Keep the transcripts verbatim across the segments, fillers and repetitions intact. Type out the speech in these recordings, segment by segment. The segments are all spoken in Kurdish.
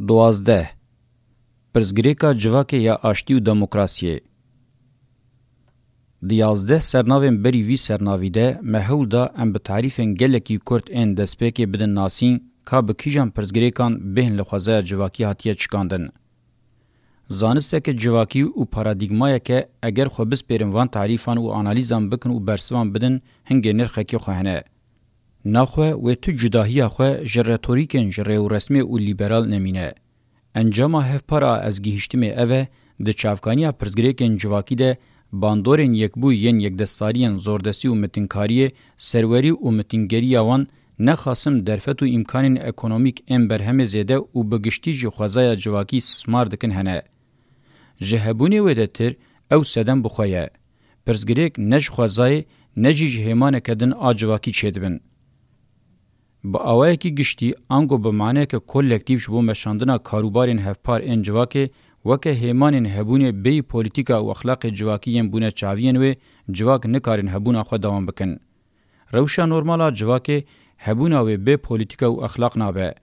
Duwazdeh. Pirsgirêka civakê ya aştî û demokrasiyê. Di yazdeh sernavên berî vî sernavî de me hewl da em bi tarîfên gelekî kurt ên destpêkê bidin nasîn ka bi kîjan pirsgirêkan bêhn li xwezaya civakî hatiye çikandin. Zanisteke civakî û paradîgmayeke eger xwe bispêrin van tarîfan û analîzan bikin û bersivan bidin, hingê nirxekî xwe hene. Naxwe wê tu cudahiya xwe ji retorîkên ji rêwresmê û lîberal nemîne. Encama hevpar a ez gihîştimê ev e, di çavkaniya pirsgirêkên civakî de bandorên yekbûyî yên yekdestariyên zordestî û mitinkariyê, serwerî û mitingeriya wan nexasim derfet û îmkanên ekonomîk ên berhemê zêde û bi giştî jî xwezaya civakî sismar dikin hene. Ji hebûnê wêdetir ew sedem bi xwe ye. Pirsgirêk ne ji xwezayê ne jî ji hêmaneke din a civakî çêdibin. Bi awayekî giştî, ango bi maneyeke kolektîf ji bo meşandina karûbarên hevpar ên civakê, weke hêmanên hebûnê bêyî polîtîka û exlaqê civakî yên bûne çaviyên wê, civak nikarin hebûna xwe dewam bikin. Rewşa normal a civakê hebûna wê bê polîtîka û exlaq nabe.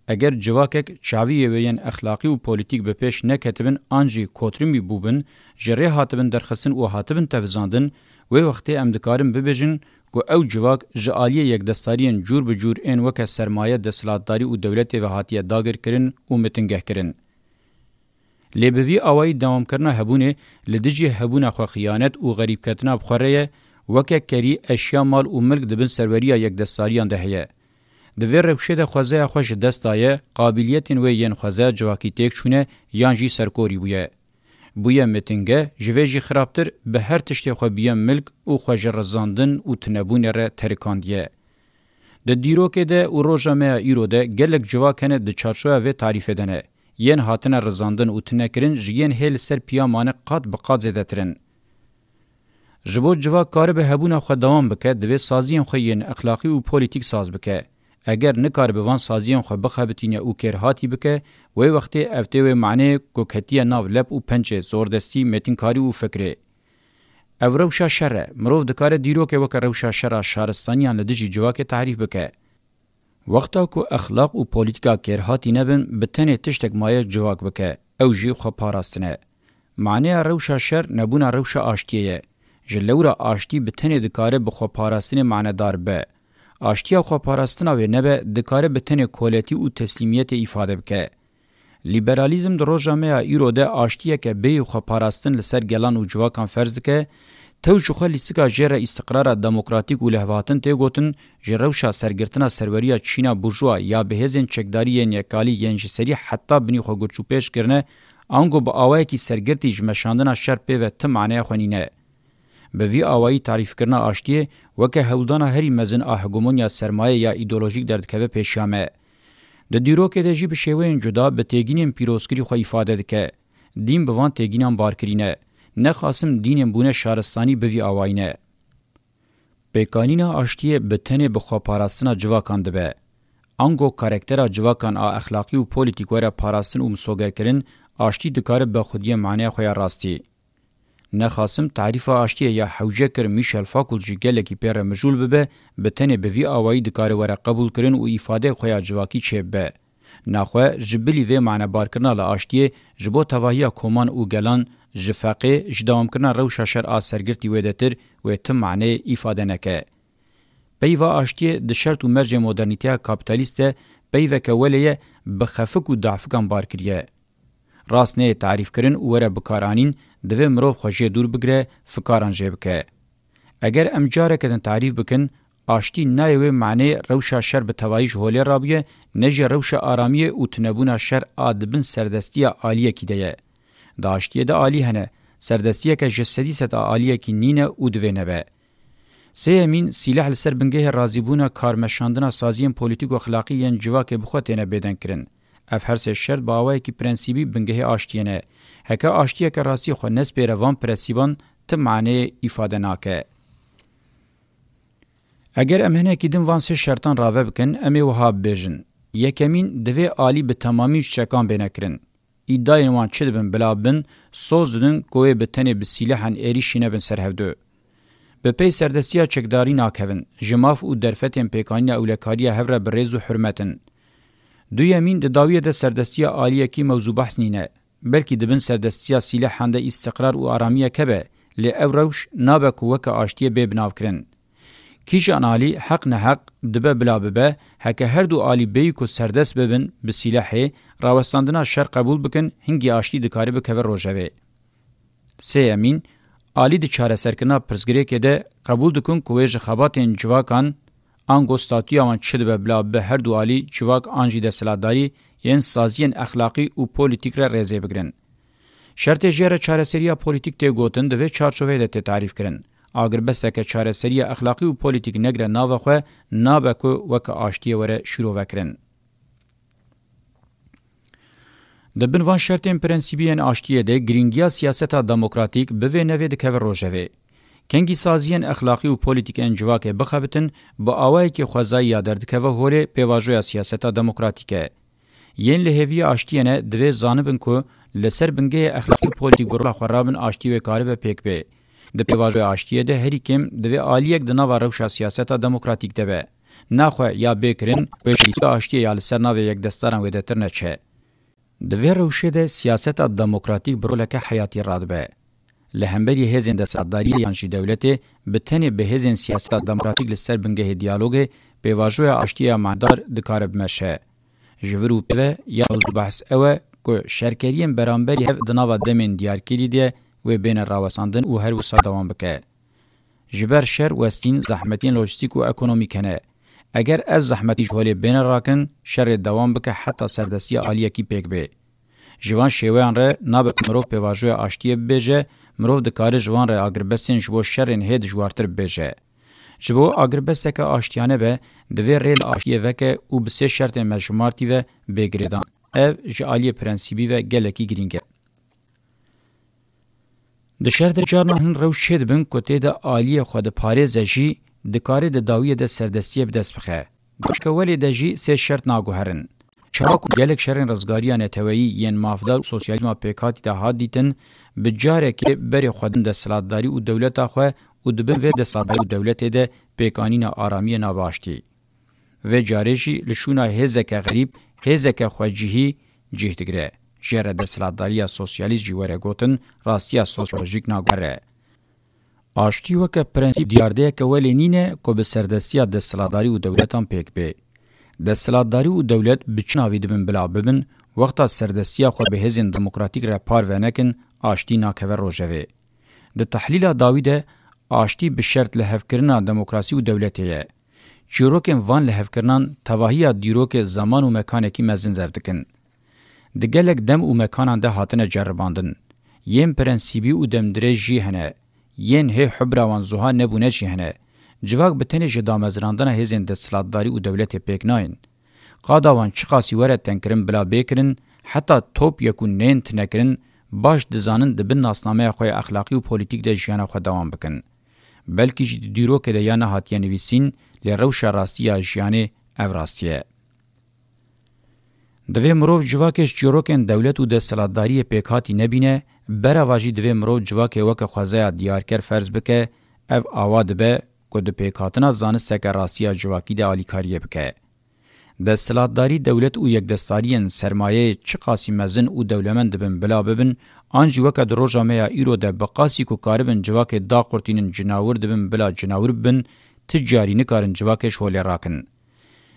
Eger civakek çaviyê wê yên exlaqî û polîtîk bi pêş neketibin an jî kotrimî bûbin, ji rê hatibin derxistin û hatibin tevizandin, wê wextê em dikarin bibêjin ku ew civak ji aliyê yekdestariyên cûr bi cûr ên weke sermaye, desthilatdarî û dewletê ve hatiye dagirkirin û mitingehkirin. Lê bi vî awayî dewamkirina hebûnê li dijî hebûna xwe xiyanet û xerîbketina bi xwe re ye, weke kerî eşya, mal û milk di bin serweriya yekdestariyan de heye. Di vê rewşê de xwezaya xwe ji dest daye, qabîliyetên wê yên xwezaya civakî têk çûne yan jî serkorî bûye. Bûye mitinge, ji vê jî xirabtir bi her tiştê xwe bûye milk û xwe ji rizandin û tunebûnê re terikandiye. Di dîrokê de û roja me ya îro de gelek civak hene di çarçoveya vê tarîfê de ne. Yên hatine rizandin û tunekirin ji yên hê li ser piya mane qat bi qat zêdetir in. Ji bo civak karibe hebûna xwe dewam bike, divê saziyên xwe yên exlaqî û polîtîk saz bike. Eger nikaribe van saziyên xwe bixebitîne û kêrhatî bike, wê wextê ev tê wê maneyê ku ketiye nav lep û pençê, zordestî, mêtinkarî û fikrê. Ev rewşa şer e. Mirov dikare dîrokê weke rewşa şera şaristaniyan li dijî civakê tarîf bike. Wexta ku exlaq û polîtîka kêrhatî nebin, bi tenê tiştek maye civak bike, ew jî xweparastin e. Maneya rewşa şer nebûna rewşa aştiyê ye. Ji lewra aştî bi tenê dikare bi xweparastinê manedar be. Aştiya xweparastina wê nebe, dikare bi tenê koletî û teslîmiyetê îfade bike. Lîberalîzm di roja me ya îro de aştiyeke bêyî xweparastin li ser gelan û civakan ferz dike, tew ji xwe lîstika jê re îstiqrara demokratîk û lihevhatin tê gotin, ji rewşa sergirtina serweriya çîna burjuwa ya bi hêzên çekdarî yên yekalî yên ji serî heta binî xwe gurçûpêç kirine, ango bi awayekî sergirtî ji meşandina şer pê ve ti maneya xwe nîne. Bi vî awayî tarîfkirina aştiyê weke hewldana herî mezin a hegemonya sermayê ya îdeolojîk derdikeve pêşiya me. Di dîrokê de jî bi şêweyên cuda bi têgînên pîrozkirî xwe îfade dike. Dîn bi van têgînan barkirî ne. Nexasim dînên bûne şaristanî bi vî awayî ne. Pêkanîna aştiyê bi tenê bi xweparastina civakan dibe. Ango karaktera civakan a exlaqî û polîtîk were parastin û misogerkirin, aştî dikare bi xwediyê maneya xwe ya rastî. Nexasim tarîfa aştiyê ya hewce kir Michel Foucault jî gelekî pê re mijûl bibe, bi tenê bi vî awayî dikare were qebûlkirin û îfadeyê xwe ya civakî çêbibe. Naxwe ji bilî vê manebarkirina li aştiyê ji bo tevahiya koman û gelan, ji feqê, ji dewamkirina rewşa şer a sergirtî wêdetir wê ti maneyê îfade neke. Peyva aştiyê di şert û mercê modernîteya kapîtalîst de peyveke welê ye bi xefik û dafikan bar kiriye. Rast neyê tarîfkirin û were bikaranîn, divê mirov xwe jê dûr bigire, fikaran jê bike. Eger em careke din tarîf bikin, aştî nayê wê maneyê rewşa şer bi tevayî ji holê rabûye, ne jî rewşa aramiyê û tunebûna şer a di bin serdestiya aliyekî de ye. Di aştiyê de alî hene, serdestiyeke ji sedî sed a aliyekî nîne û divê nebe. Sêyemîn, sîleh li ser bingehê razîbûna karmeşandina saziyên polîtîk û exlaqî yên civakê bi xwe têne bêdengkirin. Ev her sê şert bi awayekî prensîbî bingehê aştiyê ne. Heke aştiyeke rastî xwe nespêre van prensîban, ti maneyê îfade nake. Eger em hinekî din van sê şertan rave bikin, em ê wiha bibêjin. Yekemîn, divê alî bi temamî ji çekan bêne kirin. Îdayên wan çi dibin bila bin, soz didin ku wê bi tenê bi sîlehan êrîşî nebin ser hevdu. Bi pey serdestiya çekdarî nakevin, ji maf û derfetên pêkanîna ewlekariya hev re bi rêz û hurmet in. Duyemîn, di dawiyê de serdestiya aliyekî mewzû behs nîne. Belkî di bin serdestiya sîlehan de îstiqrar û aramiyek hebe, lê ev rewş nabe ku weke aştiyê bê binavkirin. Kîjan alî heq neheq dibe bila bibe, heke her du alî bêyî ku serdest bibin bi sîlehê, rawestandina şer qebûl bikin, hingî aştî dikare bikeve rojevê. Sêyemîn, alî di çareserkirina pirsgirêkê de qebûl dikin ku wê ji xebatên civakan, ango statuya wan çi dibe bila bibe her du alî civak an jî desthilatdarî yên saziyên exlaqî û polîtîk re rêzê bigirin. Şertê jê re çareseriya polîtîk tê gotin, di vê çarçoveyê de tê tarîfkirin. Agirbesteke çareseriya exlaqî û polîtîk negre navexwe, nabe ku weke aştiyê were şîrovekirin. Di bin van şertên prensîbî yên aştiyê de girîngiya siyaseta demokratîk bi vê nevê dikeve rojevê. Kengî saziyên exlaqî û polîtîk ên civakê bixebitin, bi awayekî xwezayî ya derdikeve holê pêvajoya siyaseta demokratîk e. Yên li hêviya aştiyê ne, divê zanibin ku li ser bingehê exlaqî û polîtîk bi rola xwe rabin, aştî wê karibe pêk bê. Di pêvajoya aştiyê de herî kêm divê aliyek di nava rewşa siyaseta demokratîk de be. Naxwe ya bê kirin, wê ji lîstiya aştiyê ya li ser navê yekdestaran wêdetir neçe. Di vê rewşê de siyaseta demokratîk bi roleke heyatî radibe. Li hemberî hêzên desthilatdariyê yan jî dewletê, bi tenê bi hêzên siyaseta demokratîk li ser bingehê diyalogê, pêvajoya aştiyê ya manedar dikare bimeşe. Ji vir û pê ve ya mewzû behs ew e ku şerkeriyên beramberî hev di nava demên diyarkirî de wê bêne rawestandin û her wisa dewam bike. Ji ber şer westîn zehmetiyên lojîstîk û ekonomîk hene. Eger ev zehmetî ji holê bêne rakin, şerê dewam bike heta serdestiya aliyekî pêk bê. Ji van şêweyan re nabe ku mirov pêvajoya aştiyê bibêje, mirov dikare ji van re agirbestên ji bo şerên hê dijwartir bibêje. Ji bo agirbesteke aştiyane be, divê rê li aştiyê veke û bi sê şertên mejmartî ve bê girêdan. Ev ji aliyê prensîbî ve gelekî girîng e. Di şer de carna hin rewş çêdibin ku tê de aliyê xwe diparêze jî, dikare di dawiyê de serdestiyê bi dest bixe. Gaşke welê de jî sê şert naguherin. Çawa ku gelek şerên rizgariya neteweyî yên mafdar û sosyalîzma pêkhatî de hat dîtin, bi carekê berê xwe din desthilatdarî û dewleta xwe û di bin vê desthilatdarî û dewletê de pêkanîna aramiyê nabe aştî. Vê carê jî li şûna hêzeke xerîb, hêzeke xwecihî cih digire. Jê re desthilatdariya sosyalîst jî were gotin, rastiya sosyolojîk naguhere. Aştî weke prensîp diyardeyeke welê nîne ku bi serdestiya desthilatdarî û dewletan pêk bê. Desthilatdarî û dewlet bi çi navî dibin bila bibin, wexta serdestiya xwe bi hêzên demokratîk re parve nekin, aştî nakeve rojevê. Di tehlîla dawî de aştî bi şert lihevkirina demokrasî û dewletê ye. Çîrokên van lihevkirinan tevahiya dîrokê, zeman û mekanekî mezin zevdikin. Di gelek dem û mekanan de hatine ceribandin. Yên prensîbî û demdirêj jî hene. Yên hê hubra wan zuha nebûne jî hene. Civak bi tenê ji damezrandina hêzên desthilatdarî û dewletê pêk nayên. Qada wan çiqasî were tengkirin bila bê kirin, heta top yekûn nên tinekirin, baş dizanin di bin nasnameya xwe ya exlaqî û polîtîk de jiyana xwe dewam bikin. Belkî jî di dîrokê de ya nehatiye nivîsîn, lê rewşa rastî ya jiyanê ev rastî ye. Divê mirov civakê ji çîrokên dewlet û desthilatdariyê pêkhatî nebîne, berava jî divê mirov civakê weke xwezaya diyarker ferz bike, ev awa dibe ku di pêkhatina zanisteke rastî ya civakî de alîkariyê bike. Desthilatdarî, dewlet û yekdestariyên sermayeyê çiqasî mezin û dewlemend dibin bila bibin, an jî weke di roja me ya îro de bi qasî ku karibin civakê daqurtînin cinawir dibin bila cinawir bibin, ti carî nikarin civakê ji holê rakin.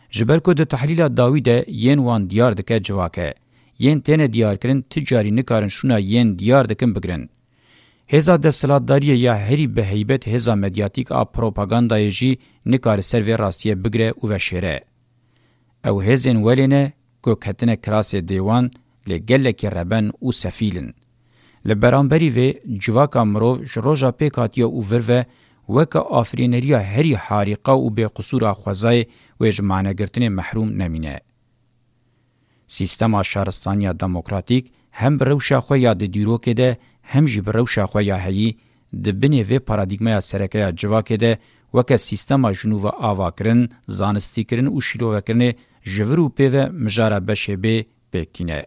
Ji ber ku di tehlîla dawî de yên wan diyar dike civak e. Yên têne diyarkirin ti carî nikarin şûna yên diyar dikin bigirin. Hêza desthilatdariyê ya herî bi heybet hêza medyatîk a propagandayê jî nikare ser vê rastiyê bigire û veşêre. Ew hêzên welê ne ku ketine kirasê dêwan, lê gelekî reben û sefîl in. Li beramberî vê, civaka mirov ji roja pêk hatiye û vir ve weke afirîneriya herî harîqa û bêqisûr a xwezayê wê ji manegirtinê mehrûm nemîne. Sîstema şaristaniya demokratîk hem bi rewşa xwe ya di dîrokê de, hem jî bi rewşa xwe ya heyî di binê vê paradîgmaya sereke ya civakê de weke sîstema ji nû ve avakirin, zanistîkirin û şîrovekirinê ji vir û pê ve mijara beşê bê pêk tîne.